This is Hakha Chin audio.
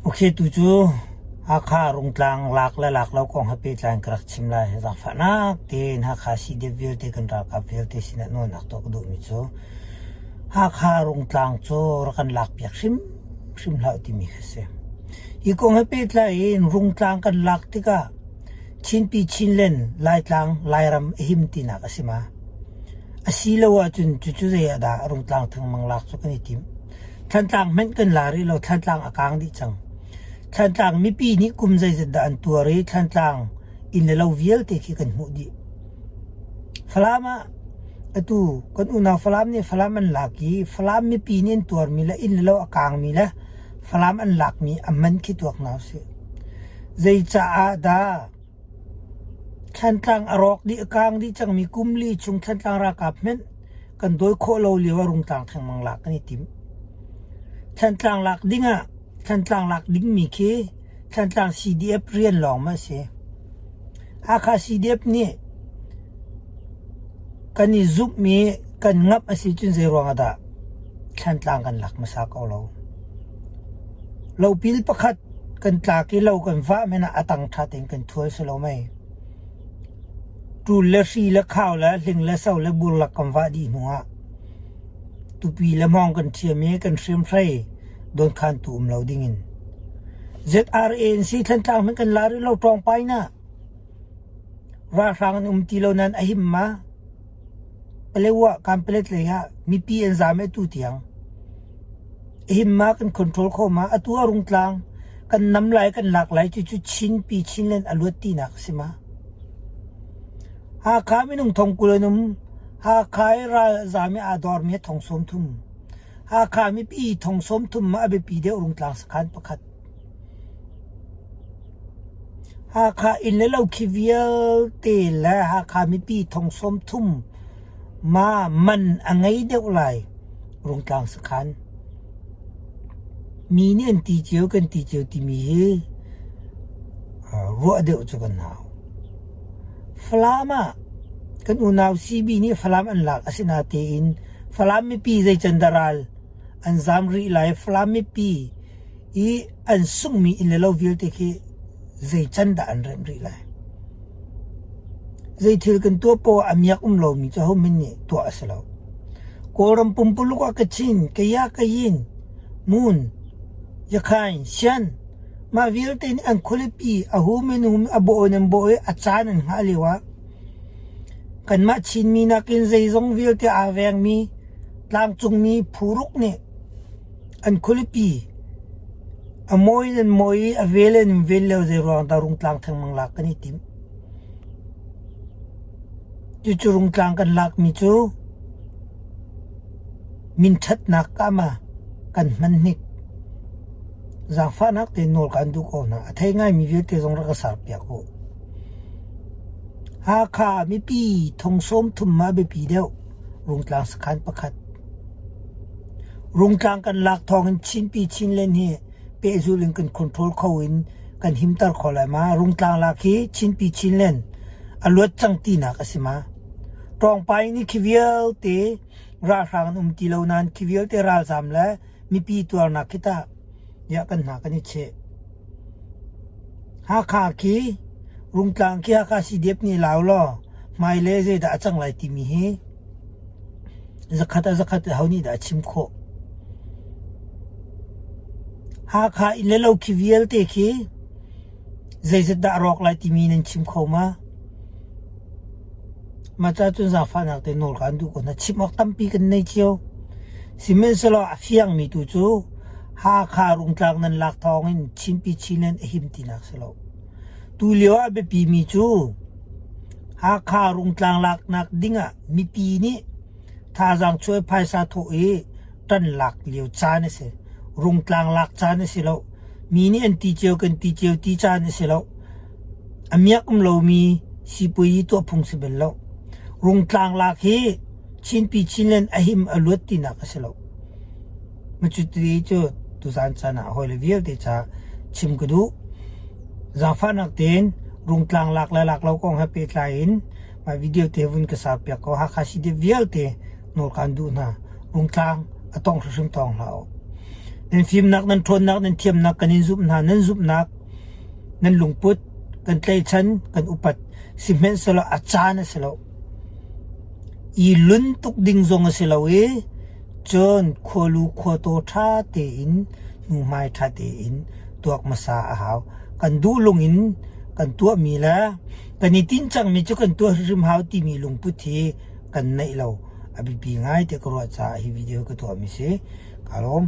Okay, tu cu Hakha Rungtlang lak le lak lo kong he pehtlai in ka rak chim lai. Zaangfahnak tein Hakha CDF vialte kan ralkap vialte sinah nawlnak tuah ka duhmi cu Hakha Rungtlang cu rak kan lakpiak hrimhrim hlah u timi khi si. Hi kong he pehtlai in Rungtlang kan lak tikah Chinpi Chinland Laitlang Lairam a him tinak a si ma? Asilo ahcun cucu zei ah dah Rungtlang thengmang lak cu kan i timh? Thlantlang hmanh kan la rih lo, Thlantlang a kaang dih cang. Thlantlang mipi nih kum zeizat dah an tuar i Thlantlang inn le lo vialte khi kan hmuh dih. Falam ah atu kan unau Falam nih Falam an lak i Falam mipi nih an tuarmi le inn le lo a kaangmi le Falam an lakmi a man khi tuak hna usih. Zeicaah dah Thlantlang a rawk dih a kaang dih cangmi kum li chung Thlantlang ralkap hmanh kan dawi khawh lo lio ah Rungtlang thengmang lak kan i tim. Thlantlang lak ding ah Thlantlang lak dingmi khi Thlantlang CDF rian lawng ma a si. Hakha CDF nih kan i zumhmi kan ngamh a si cun zei ruang ah dah Thlantlang kan lak hmasa ko lo. Lopil pakhat kan tlak i lo kan vah men ah a tang ṭha tein kan thual si lo mei. Ṭul le hri le khau le hling le so le burlak kan vah dih hnu ah tupi le hmawng kan ṭhiam i kan hriamhrei dawnkhantu um lo dingin. ZRA in si Thlantlang hmanh kan la rih lo ṭawngpai na. Ralhrang an um ti lo nain a him ma? Palewa Kanpalet lei ah mipi an zaam i atu tiang. A him ma kan control kho ma? Atu a rungtlang kan nam lai kan lak lai cucu Chinpi Chinland a luat tinak a si ma? Hakha minung thong 20 an um. Hakha i ral a zaam i aa dormi hi thong 30. Hakha mipi thong 30 ma a biapi deuh rungtlang sakhan pakhat. Hakha inn le lo khi vialte le Hakha mipi thong 30 ma man a ngei deuh lai Rungtlang sakhan. Mi nih an ti cio kan ti cio timi hi ruah deuh cu kan hau. Falam ah kan unau CB nih Falam an lak asinatein Falam mipi zeican dah ral an zaam rih lai Falam mipi i an sunghmi inn le lo vialte khi zei can dah an remh rih lai? Zei thil kan tuah poah a miak um lomi cu hohmanh nih tuah a si lo. Kawlram pumpuluk ah Kachin, Kaya, Kayin, Mun, Yakhain, Shan, mah vialte nih an khualipi a hum in hum a bawh in an bawh i a caan an hngah lio ah kanmah Chinmi nakin zeizong vialte aa vengmi tlangcungmi phuruk nih An khualipi a mawi in an mawi i a vel in an vel lio zeiruang dah Rungtlang thengmang lak kan i timh. Cucu Rungtlang kan lakmi cu minṭhatnak ah ma kan hman hnik. Zaangfahnak tein nawl kaan duh ko hna. A thei ngaimi vialte zong rak ka sarpiak u. Hakha mipi thong 30 ma biapi deuh Rungtlang sakhan pakhat. Rungtlang kan lak thawngin Chinpi Chinland hi pehzulh in kan control kho in kan himter kho lai ma? Rungtlang lak hi Chinpi Chinland a luat cang tinak a si ma? Ṭawngpai nih khi vialte ralhrang an um ti lo nain khi vialte ralzaam le mipi tuarnak khi tah ya kan hna kan i cheh. Hakha khi Rungtlang khi Hakha CDF nih lau law hmailei zeidah a cang lai timi hi Zakhat ah zakhat aho nih dah a chim khawh? Hakha inn le lo khi vialte khi zeizat dah a rawk lai timi nan chim kho ma? Mah ca cun zaangfahnak te nawl kaan duh ko hna. Chim awk tampi kan nei cio. Sihmanhsehlaw a fiangmi tu cu Hakha rungtlak nan lak thawng in Chinpi Chinland a him tinak si lo. Tu lio ah a biapimi cu Hakha rungtlang laknak dingah mipi nih thazaang chuah i phaisa thawh i ṭan lak lio caan a si. Rungtlang lak caan a si lo. Mi nih an ti cio kan ti cio ti caan a si lo. A miak um lomi sipuazi tuah phung si bel lo. Rungtlang lak hi Chinpi Chinland a him a luat tinak a si lo. Macuti cu tuzaan caan ah hawile vialte ca chim ka duh. Zaangfahnak tein rungtlang lak le lak lo kong he pehtlai in mah video te vun ka ser piak ko. Hakha CDF vialte nawl kaan duh hna. Rungtlang a tong hrimhrim tawng hlah u. Nan fimnak, nan ṭhawnnak, nan thiamnak kan in zumh hna. Nan zumhnak, nan lungput, kan tlaichan, kan upat. Sihmanhsehlaw a caan a si lo. I lun tuk ding zong a si lo i cun khualu khuataw ṭha tein hnuhmai ṭha tein tuak hmasa a hau. Kan duh lung in kan tuahmi le kan i tinh cangmi cu kan tuah hrimhrim hau timi lungput hi kan neih lo. A biapi ngai ti ka ruah caah hi video ka tuahmi si. Ka lawm.